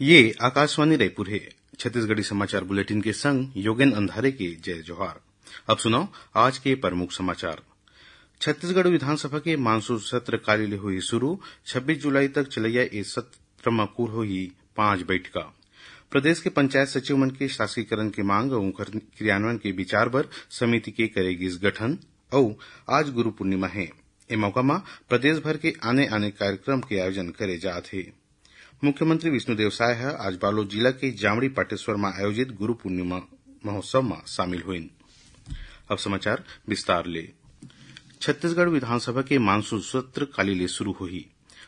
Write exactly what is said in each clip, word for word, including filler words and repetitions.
ये आकाशवाणी रायपुर हे। छत्तीसगढ़ी समाचार बुलेटिन के संग योगेन अंधारे के जय जोहार। अब सुनव आज के प्रमुख समाचार। छत्तीसगढ़ विधानसभा के मानसून सत्र काली ले होही शुरू। छब्बीस जुलाई तक चलैया ए सत्र म कुल होही पांच बैठका। प्रदेश के पंचायत सचिव मन के शासकीकरण के मांग अउ ओकर क्रियान्वयन के विचार बर समिति के करे गिस गठन। अउ आज गुरु पूर्णिमा हे। ए मौका म प्रदेश भर के आने-आने कार्यक्रम के आयोजन करे जात हे। मुख्यमंत्री विष्णुदेव साय ह आज बालोद जिला के जामड़ी पाटेश्वर म आयोजित गुरु पूर्णिमा महोत्सव म शामिल होइन। अब समाचार विस्तार ले। छत्तीसगढ़ विधानसभा के मानसून सत्र काली ले शुरू होही।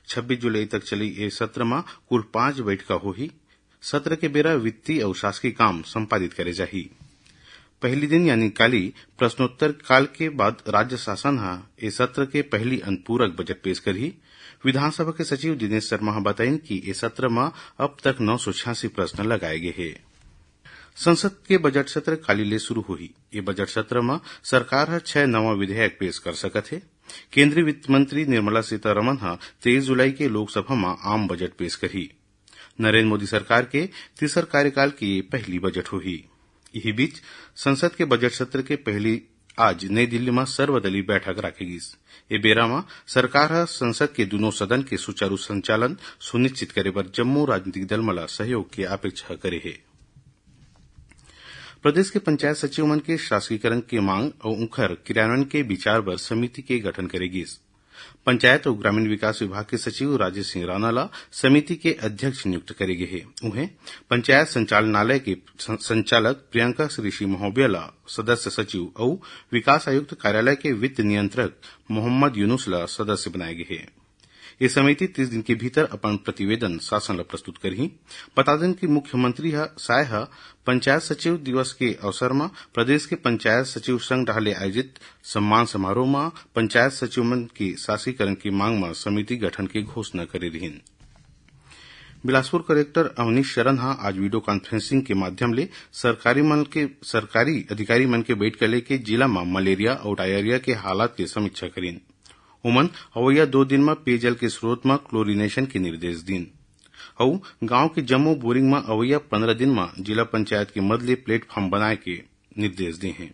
छब्बीस जुलाई तक चली ए सत्र म कुल पांच बैठका होही। सत्र के बेरा वित्तीय अउ शासकीय काम संपादित करे जाही। पहली दिन यानी काली प्रश्नोत्तर काल के बाद राज्य शासन ह ए सत्र के पहली अनुपूरक बजट पेश करही। विधानसभा के सचिव दिनेश शर्मा ह बताइन कि ए सत्र म अब तक नौ सौ छियासी प्रश्न लगाए गे हे। संसद के बजट सत्र काली ले शुरू होही। ए बजट सत्र म सरकार ह छह नवा विधेयक पेश कर सकत हे। केंद्रीय वित्त मंत्री निर्मला सीतारमण ह तेईस जुलाई के लोकसभा म आम बजट पेश करही। नरेंद्र मोदी सरकार के तीसर कार्यकाल के ये पहली बजट होही। इही बीच, संसद के बजट सत्र के पहली आज नई दिल्ली म सर्वदलीय बैठक राखे गिस। ए बेरा म सरकार ह संसद के दुनों सदन के सुचारू संचालन सुनिश्चित करे बर जम्मो राजनीतिक दल मन ल सहयोग के अपेक्षा करे हे। प्रदेश के पंचायत सचिव मन के शासकीकरण के मांग अउ उंखर क्रियान्वयन के विचार बर समिति के गठन करे गिस। पंचायत अउ ग्रामीण विकास विभाग के सचिव राजेश सिंह राणा ला समिति के अध्यक्ष नियुक्त करे गे हे। उहें, पंचायत संचालनालय के सं-, संचालक प्रियंका ऋषि महोबिया ला सदस्य सचिव अउ विकास आयुक्त कार्यालय के वित्त नियंत्रक मोहम्मद यूनुस ला सदस्य बनाए गे हे। ये समिति तीस दिन के भीतर अपन प्रतिवेदन शासन ला प्रस्तुत करही। बता देन कि मुख्यमंत्री ह, साय ह पंचायत सचिव दिवस के अवसर म प्रदेश के पंचायत सचिव संघ डहार ले आयोजित सम्मान समारोह म पंचायत सचिव मन के शासकीकरण के मांग म समिति गठन के घोषणा करे रिहीन। बिलासपुर कलेक्टर अवनीश शरण ह आज वीडियो कॉन्फ्रेंसिंग के माध्यम ले सरकारी मन के, सरकारी अधिकारी मन के बैठक लेके जिला म मलेरिया अउ डायरिया के हालात के समीक्षा करिन। ओमन अवइया दो दिन म पेयजल के स्रोत म क्लोरीनेशन के निर्देश दीन अउ गांव के जम्मो बोरिंग म अवइया पंद्रह दिन म जिला पंचायत के मद ले प्लेटफॉर्म बनाए के निर्देश दे हें।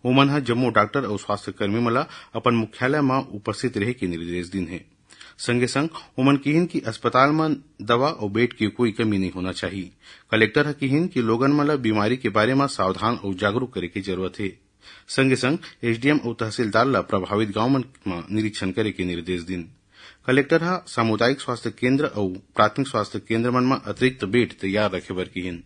ओमन ह जम्मो डॉक्टर अउ स्वास्थ्य कर्मी मन ल अपन मुख्यालय म उपस्थित रहे के निर्देश दीन हे। संगे संग ओमन किहिन कि अस्पताल म दवा अउ बेड के कोई कमी नइ होना चाही। कलेक्टर ह किहिन कि लोगन मन ल बीमारी के बारे म सावधान अउ जागरूक करे के जरूरत हे। संगे संग एसडीएम अउ तहसीलदार ल प्रभावित गांव मन म निरीक्षण करे के निर्देश दीन। कलेक्टर ह सामुदायिक स्वास्थ्य केंद्र अउ प्राथमिक स्वास्थ्य केंद्र मन म अतिरिक्त बेड तैयार रखे बर किहिन।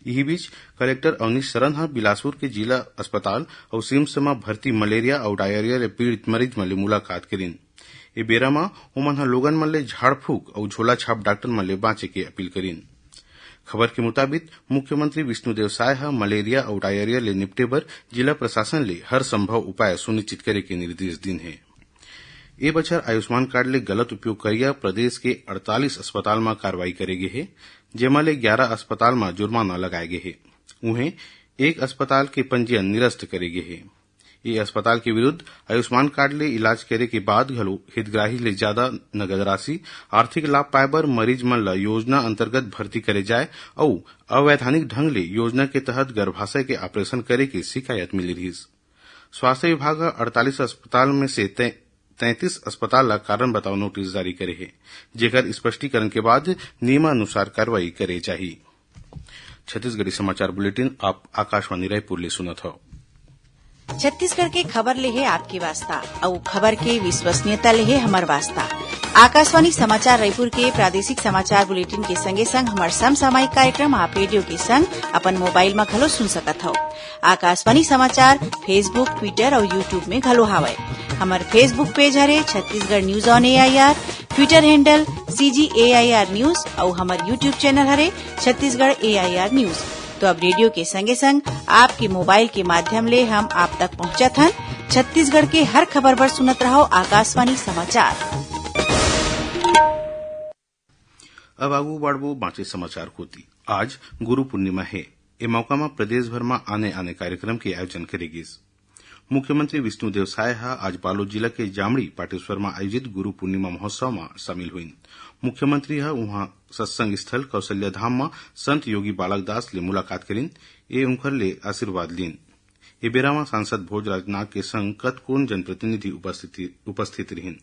इही बीच, कलेक्टर अवनीश शरण ह बिलासपुर के जिला अस्पताल अउ सिम्स म भर्ती मलेरिया अउ डायरिया ले पीड़ित मरीज मन ले मुलाकात करिन। ए बेरा म ओमन ह लोगन मन ले झाड़ फूक अउ झोला छाप डॉक्टर मन ले बांचे के अपील करिन। खबर के मुताबिक, मुख्यमंत्री विष्णुदेव साय ह मलेरिया अउ डायरिया ले निपटे बर जिला प्रशासन ले हर संभव उपाय सुनिश्चित करे के निर्देश दीन हे। ए बछर आयुष्मान कार्ड ले गलत उपयोग करिया प्रदेश के अड़तालीस अस्पताल म कार्रवाई करे गे हे, जेमा ले ग्यारह अस्पताल म जुर्माना लगाए गे हे। उहें, एक अस्पताल के पंजीयन निरस्त करे गे हे। ए अस्पताल के विरुद्ध आयुष्मान कार्ड ले इलाज करे के बाद घलो हितग्राही ले ज्यादा नगद राशि आर्थिक लाभ पाए बर मरीज मन ल योजना अंतर्गत भर्ती करे जाए अउ अवैधानिक ढंग ले योजना के तहत गर्भाशय के ऑपरेशन करे के शिकायत मिले रिहिस। स्वास्थ्य विभाग ह अड़तालीस अस्पताल में से तै-, तैंतीस अस्पताल ला कारण बताओ नोटिस जारी करे हे, जेकर स्पष्टीकरण के बाद नियमानुसार कार्रवाई करे जाही। छत्तीसगढ़ी समाचार बुलेटिन आप आकाशवाणी रायपुर ले सुनत हव। छत्तीसगढ़ के खबर ले हे आपके वास्ता, अउ खबर के विश्वसनीयता ले हे हमर वास्ता। आकाशवाणी समाचार रायपुर के प्रादेशिक समाचार बुलेटिन के संगे संग हमर समसामयिक कार्यक्रम आप रेडियो के संग अपन मोबाइल म घलो सुन सकत हव। आकाशवाणी समाचार Facebook, Twitter अउ YouTube में घलो हावय। हमर Facebook पेज हरे Chhattisgarh news on AIR, Twitter handle CG AIR news अउ हमर YouTube चैनल हरे छत्तीसगढ़ एआईआर न्यूज। तो अब रेडियो के संगे संग आपके मोबाइल के माध्यम ले हम आप तक पहुंचत हन। छत्तीसगढ़ के हर खबर बर सुनत रहव आकाशवाणी समाचार। अब आगू बढ़बो बांचे समाचार कोति। आज गुरु पूर्णिमा हे। ए मौका म प्रदेश भर म आने-आने कार्यक्रम के आयोजन करे गिस। मुख्यमंत्री विष्णुदेव साय ह आज बालोद जिला के जामड़ी पाटेश्वर म आयोजित गुरु पूर्णिमा महोत्सव म शामिल होइन। मुख्यमंत्री ह उहां सत्संग स्थल कौशल्या धाम म संत योगी बालक दास ले मुलाकात करिन, ए उंखर ले आशीर्वाद लीन। ए बेरा म सांसद भोजराज नाग के संग कतकोन जनप्रतिनिधि उपस्थित, उपस्थित रिहिन।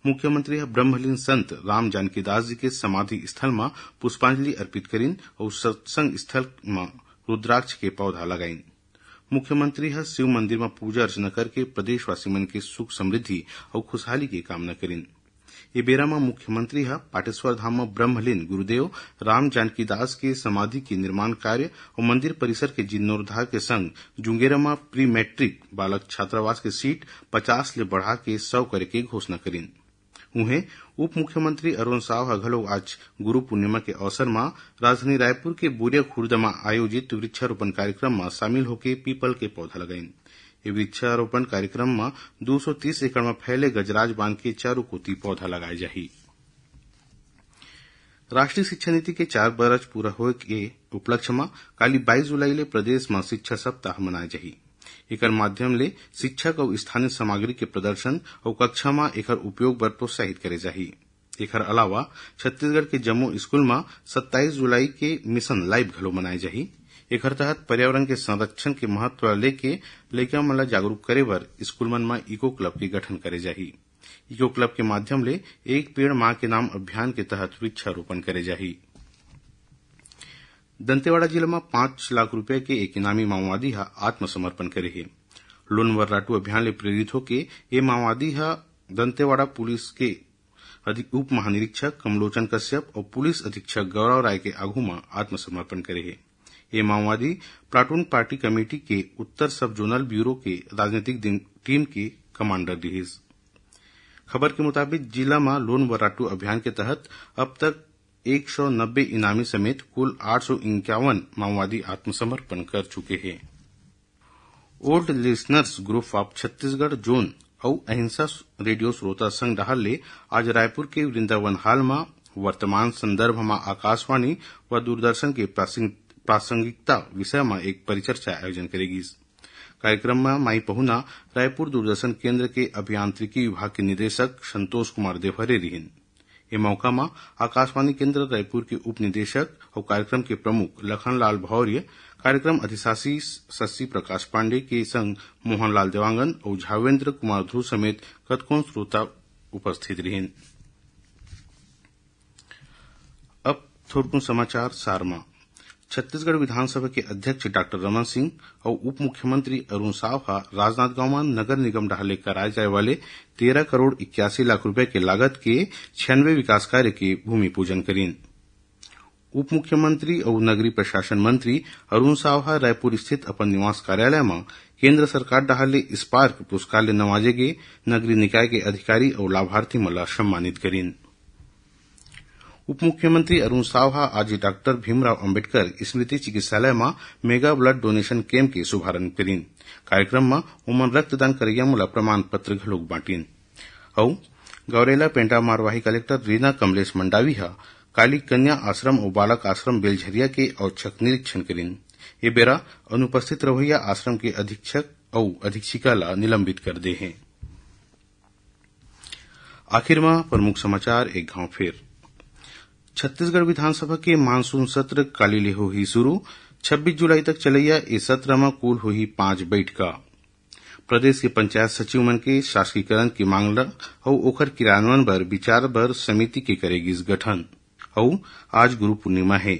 मुख्यमंत्री ह ब्रह्मलीन संत राम जानकी दास जी के समाधि स्थल म पुष्पांजलि अर्पित करिन अउ सत्संग स्थल म रुद्राक्ष के पौधा लगाइन। मुख्यमंत्री ह शिव मंदिर म पूजा अर्चना करके प्रदेशवासी मन के सुख समृद्धि अउ खुशहाली के कामना करिन। ए बेरा म मुख्यमंत्री ह पाटेश्वर धाम म ब्रह्मलीन गुरुदेव राम जानकी दास के समाधि के निर्माण कार्य अउ मंदिर परिसर के जीर्णोद्धार के संग जुंगेरा म प्री मैट्रिक बालक छात्रावास के सीट पचास ले बढ़ा के सौ करे के घोषणा करिन। उहें, उप मुख्यमंत्री अरुण साव ह घलो आज गुरु पूर्णिमा के अवसर म राजधानी रायपुर के बोरिया खुर्द म आयोजित वृक्षारोपण कार्यक्रम म शामिल होके पीपल के पौधा लगाइन। ये वृक्षारोपण कार्यक्रम म दो सौ तीस एकड़ म फैले गजराज बांध के चारों कोति पौधा लगाए जाही। राष्ट्रीय शिक्षा नीति के चार बरस पूरा होए के उपलक्ष्य म काली बाईस जुलाई ले प्रदेश म शिक्षा सप्ताह मनाए जाही। एकर माध्यम ले शिक्षक अउ स्थानीय सामग्री के प्रदर्शन अउ कक्षा म एकर उपयोग बर प्रोत्साहित करे जाही। एकर अलावा छत्तीसगढ़ के जम्मो स्कूल म सत्ताईस जुलाई के मिशन लाइव घलो मनाए जाही। एकर तहत पर्यावरण के संरक्षण के महत्व ल लेके लइका मन ल जागरूक करे बर स्कूल मन म इको क्लब के गठन करे जाही। इको क्लब के माध्यम ले एक पेड़ मां के नाम अभियान के तहत वृक्षारोपण करे जाही। दंतेवाड़ा जिला म पाँच लाख रुपया के एक इनामी माओवादी ह आत्मसमर्पण करे हे। लोन वर्राटू अभियान ले प्रेरित होके ये माओवादी ह दंतेवाड़ा पुलिस के अधि-, उप महानिरीक्षक कमलोचन कश्यप अउ पुलिस अधीक्षक गौरव राय के आघू म आत्मसमर्पण करे हे। ये माओवादी प्लाटून पार्टी कमेटी के उत्तर सब जोनल ब्यूरो के राजनीतिक दिन-, टीम के कमांडर रिहिस। खबर के मुताबिक, जिला म लोन वर्राटू अभियान के तहत अब तक एक सौ नब्बे इनामी समेत कुल आठ सौ इक्यावन माओवादी आत्मसमर्पण कर चुके हे। Old listeners group of Chhattisgarh zone अउ अहिंसा रेडियो श्रोता संघ डहार ले आज रायपुर के वृंदावन हॉल म वर्तमान संदर्भ म आकाशवाणी व दूरदर्शन के प्रासंग-, प्रासंगिकता विषय म एक परिचर्चा आयोजन करे गिस। कार्यक्रम म माई पहुना रायपुर दूरदर्शन केंद्र के अभियांत्रिकी विभाग के निदेशक संतोष कुमार देवहरे रिहिन। ए मौका म आकाशवाणी केंद्र रायपुर के उप निदेशक अउ कार्यक्रम के प्रमुख लखनलाल भौर्य, कार्यक्रम अधिशासी शशि प्रकाश पांडे के संग मोहनलाल देवांगन अउ झावेंद्र कुमार ध्रुव समेत कतकोन श्रोता उपस्थित रिहिन। अब थोरकुन समाचार सार म। छत्तीसगढ़ विधानसभा के अध्यक्ष डॉक्टर रमन सिंह अउ उप मुख्यमंत्री अरुण साव ह राजनांदगांव म नगर निगम डहार ले कराए जाए वाले तेरह करोड़ इक्यासी लाख रुपए के लागत के छियानवे विकास कार्य के भूमि पूजन करीन। उप मुख्यमंत्री अउ नगरीय प्रशासन मंत्री अरुण साव ह रायपुर स्थित अपन निवास कार्यालय म केंद्र सरकार डहार ले स्पार्क पुरस्कार ले नवाजे गे नगरीय निकाय के अधिकारी अउ लाभार्थी मन ल सम्मानित करीन। उप मुख्यमंत्री अरुण साव ह आज डॉक्टर भीमराव अंबेडकर स्मृति चिकित्सालय म मेगा ब्लड डोनेशन कैंप के शुभारंभ करीन। कार्यक्रम म ओमन रक्तदान करइया मन ल प्रमाण पत्र घलोक बांटिन। अउ गौरेला पेंटा मरवाही कलेक्टर रीना कमलेश मंडावी ह काली कन्या आश्रम अउ बालक आश्रम बेलझरिया के औचक निरीक्षण करीन। ए बेरा अनुपस्थित रहोइया आश्रम के अधीक्षक अउ अधीक्षिका ल निलंबित कर दे हे। आखिर म प्रमुख समाचार एक घांव फेर। छत्तीसगढ़ विधानसभा के मानसून सत्र काली ले होही शुरू। छब्बीस जुलाई तक चलइया ए सत्र म कुल होही पांच बइठका। प्रदेश के पंचायत सचिव मन के शासकीकरण के मांग ल अउ ओखर क्रियान्वयन बर विचार बर समिति के करे गिस गठन। अउ आज गुरु पूर्णिमा हे।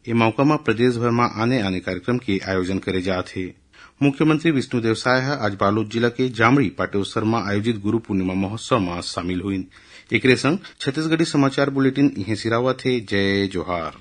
ए मौका म प्रदेश भर म आने-आने कार्यक्रम के आयोजन करे जात हे। मुख्यमंत्री विष्णुदेव साय ह आज बालोद जिला के जामड़ी पाटेश्वर म आयोजित गुरु पूर्णिमा महोत्सव म शामिल होइन। एकरे संग छत्तीसगढ़ी समाचार बुलेटिन इहें सिरावत हे। जय जोहार।